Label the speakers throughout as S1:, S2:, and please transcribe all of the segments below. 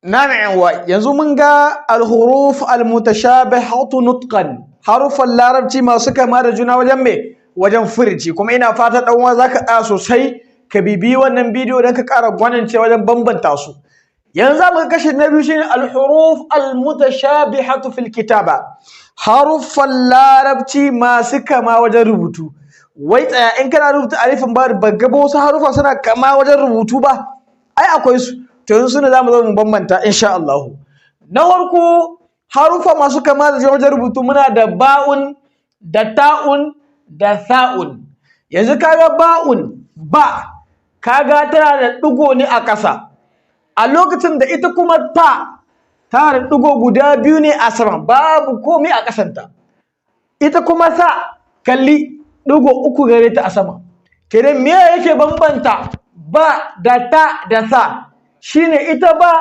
S1: Na'am, wa yanzu mun ga al-huruf al-mutashabihatu nutqan, harufan Larabci masu kama da juna wajen me? Wajen furici. Kuma ina fata, dan uwa, zaka tsaya sosai ka bibiyi wannan bidiyo don ka ƙara gwanance wajen bambanta su. Yanzu za mu ga kashi na biyu, shine al-huruf al-mutashabihatu fil kitaba, haruffan Larabci masu kama wajen rubutu. Wai tsaya, in kana rubuta alifin ba, ba ga wasu harufa suna kama wajen rubutu ba? Ai akwai su. To yanzu sune zamu zo mu bambanta, insha Allah. Na farko, harufa masu kama da wajen rubutu, muna da ba'un da ta'un da tha'un. Yanzu kaga ba'un, ba, kaga tana da ɗigo ne a ƙasa, a lokacin da ita kuma ta tana da ɗigo guda biyu ne a sama, babu komai a ƙasanta. Ita kuma sa, kalli, ɗigo uku gare ta a sama. Kenan me yake bambanta ba da ta da sa? Shine ita ba,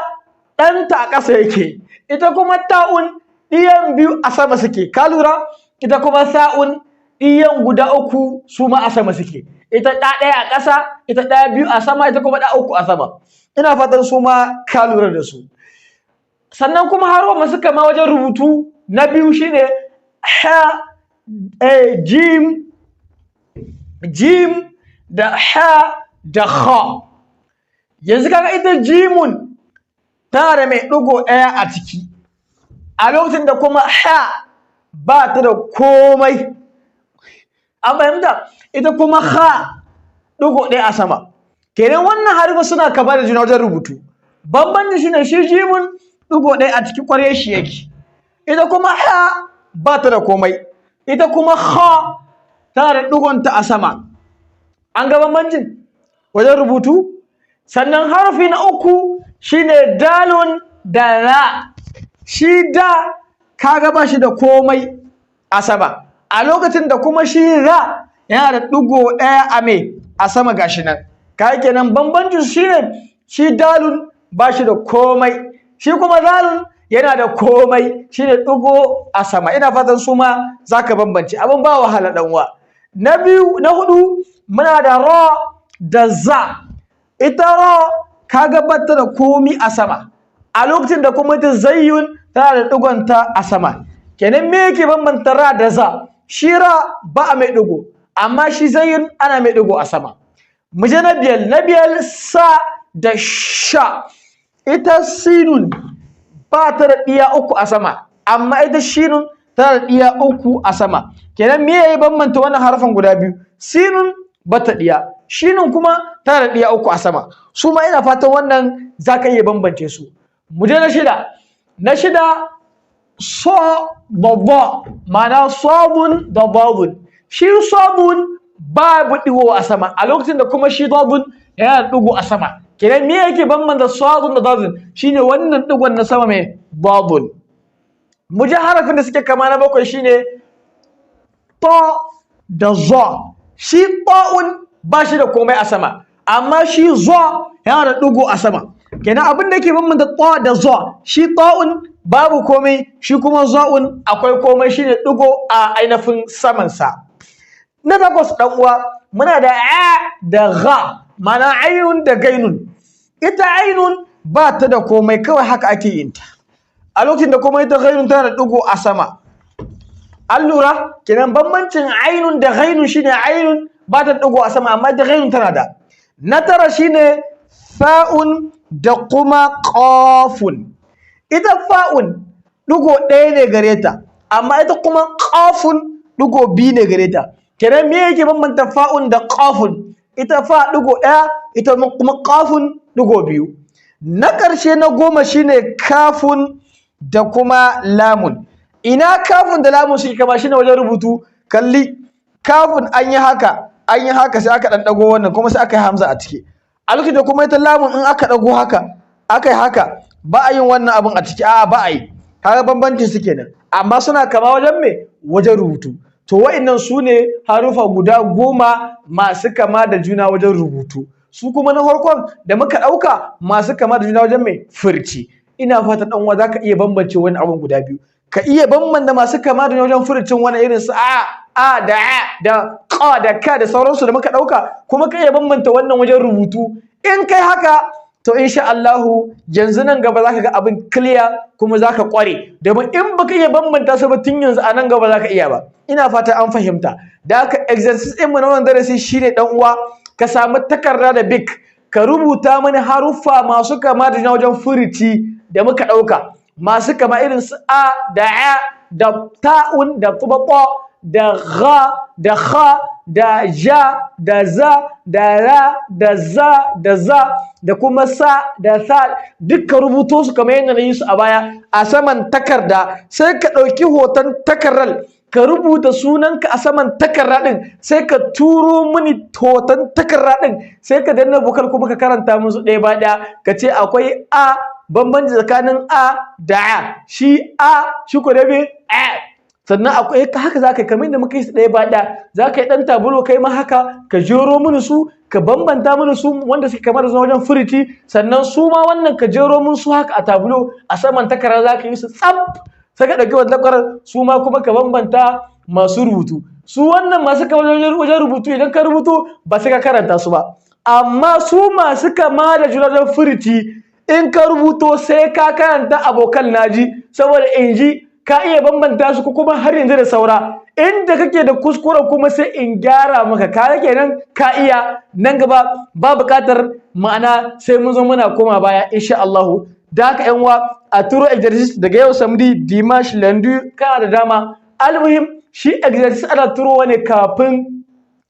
S1: ɗanta a ƙasa yake, ita kuma ta'un, ɗiyan biyu a sama suke. Ka lura? Ita kuma sa'un, ɗiyan guda uku su ma a sama suke. Ita ɗa ɗaya a ƙasa, ita ɗaya biyu a sama, ita kuma ɗa uku a sama. Ina fatan su ma ka lura da su. Sannan kuma har masu kama wajen rubutu na biyu shine ha, jim, jim da ha da kha. Yanzu kaga ita jimun tana da mai ɗigo ɗaya a ciki, a lokacin da kuma ha ba ta da komai. An fahimta? Ita kuma ha, ɗigo ɗaya a sama. Kenan wannan harfa suna kama da juna wajen rubutu. Bambanci shine shi jimun, ɗigo ɗaya a ciki ƙwarya shi yake. Ita kuma ha ba ta da komai, ita kuma ha tana da ɗigonta a sama. An ga bambancin wajen rubutu? Sannan harfi na uku shine dalun da ra. Shi da, kaga ba shi da komai a sama, a lokacin da kuma shi ra yana da ɗigo ɗaya a me? A sama, gashi nan. Kaga kenan bambancin shine shi dalun ba shi da komai, shi kuma zalun yana da komai, shine ɗigo a sama. Ina fatan su ma zaka bambance. Abin ba wahala, dan uwa. Na biyu, na hudu, muna da ra da za. Ita ra, kaga bata da komi a sama, a lokacin da kuma ita zayyun tana da ɗigonta a sama. Kenan me yake bambanta ra da za? Shi ra ba a mai ɗigo, amma shi zayyun ana mai ɗigo a sama. Mu je na biyar. Na biyar, sa da sha. Ita sinun ba ta da ɗiya uku a sama, amma ita shinun tana da ɗiya uku a sama. Kenan me yayi bambanta wannan harafin guda biyu? Sinun ba ta ɗiya, shinun kuma tana da ɗiya uku a sama. Su ma ina fatan wannan zaka iya bambance su. Mu je na shida. Na shida, so da ba, ma'ana sabun da babun. Shi sabun babu ɗigo a sama, a lokacin da kuma shi babun yana da ɗigo a sama. Kenan me yake bambanta sadun da dadun? Shine wannan ɗigon na sama mai babun. Mu je harafin da suke kama na bakwai, shine to da zo. Shi ta'un ba shi da komai a sama, amma shi zo yana da ɗigo a sama. Kenan abin da yake bambanta to da zo, shi ta'un babu komai, shi kuma zo'un akwai komai, shine ɗigo a ainihin samansa. Na takwas, ɗan uwa, muna da a da gha, ma'ana ainun da gainun. Ita ainun ba ta da komai, kawai haka ake yin ta, a lokacin da kuma ita gainun tana da ɗigo a sama. An lura? Kenan bambancin ainun da ghainun shine ainun ba ta ɗigo a sama, amma ita ghainun tana da. Na tara shine fa'un da kuma qafun. Ita fa'un ɗigo ɗaya ne gare ta, amma ita kuma qafun ɗigo biyu ne gare ta. Kenan me yake bambanta fa'un da qafun? Ita fa ɗigo ɗaya, ita kuma qafun ɗigo biyu. Na ƙarshe, na 10, shine kafun da kuma lamun. Ina kafun da lamun suke kama? Shine wajen rubutu. Kalli kafun, an yi haka, an yi haka, sai aka ɗan ɗago wannan, kuma sai aka yi hamza a ciki. A lokacin da kuma ita lamun, in aka ɗago haka, aka yi haka, ba a yin wannan abun a ciki, a'a, ba a yi. Kaga bambancin su kenan, amma suna kama wajen me? Wajen rubutu. To wa'innan su ne harufa guda 10 masu kama da juna wajen rubutu. Su kuma na farkon da muka ɗauka, masu kama da juna wajen mai furci. Ina fatan, ɗan uwa, zaka iya bambance wani abun guda biyu, ka iya bambanta masu kama da wajen furcin, wani irin su a da a da qa da ka da sauransu da muka ɗauka, kuma ka iya bambanta wannan wajen rubutu. In kai haka To insha Allahu yanzu nan gaba zaka ga abin clear kuma zaka kware, domin in baka iya bambanta su ba tun yanzu, a nan gaba zaka iya ba. Ina fata an fahimta. Da haka exercise ɗin mu na wannan darasi shine, dan uwa, ka samu takarda da bik, ka rubuta mani haruffa masu kama da juna wajen furuci da muka ɗauka, masu kama irin su a da a da ta'un da kuma ƙo da gha da kha da ja da za da ra da za da za da kuma sa da sa. Dukka rubuto su kamar yadda na yi su a baya a saman takarda. Sai ka ɗauki hoton takardar, ka rubuta sunanka a saman takarda ɗin, sai ka turo mini hoton takarda ɗin, sai ka danna vocal kuma ka karanta musu ɗaya ba ɗaya. Ka ce akwai a bambanci tsakanin a da a, shi a shi ko da a. Sannan akwai haka za ka yi kamar yadda muka yi su ɗaya ba ɗaya. Za ka yi ɗan tableau kai ma haka, ka jero mini su, ka bambanta mini su wanda suke kamar da wajen furuci. Sannan su ma wannan ka jero mun su haka a tableau a saman takarda. Za ka yi su tsaf, sai ka ɗauki wannan kwarar su ma kuma ka bambanta masu rubutu. Su wannan masu kama wajen rubutu, idan ka rubuto ba sai ka karanta su ba, amma su masu kama da juna wajen furuci, in ka rubuto sai ka karanta abokan naji, saboda in ji ka iya bambanta su ko kuma har yanzu da saura inda kake da kuskure, kuma sai in gyara maka. Ka kenan ka iya, nan gaba ba buƙatar ma'ana sai mun zo muna koma baya, insha Allah. Da haka yan uwa, a turo exercice daga yau, samedi, dimanche, lundi, kana da dama. Almuhim, shi exercice ana turowa ne kafin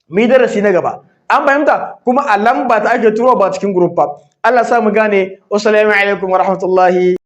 S1: mu yi darasi na gaba. An fahimta? Kuma a lamba ta ake turowa, ba cikin group ba. Allah sa mu gane. Wassalamu alaikum warahmatullahi.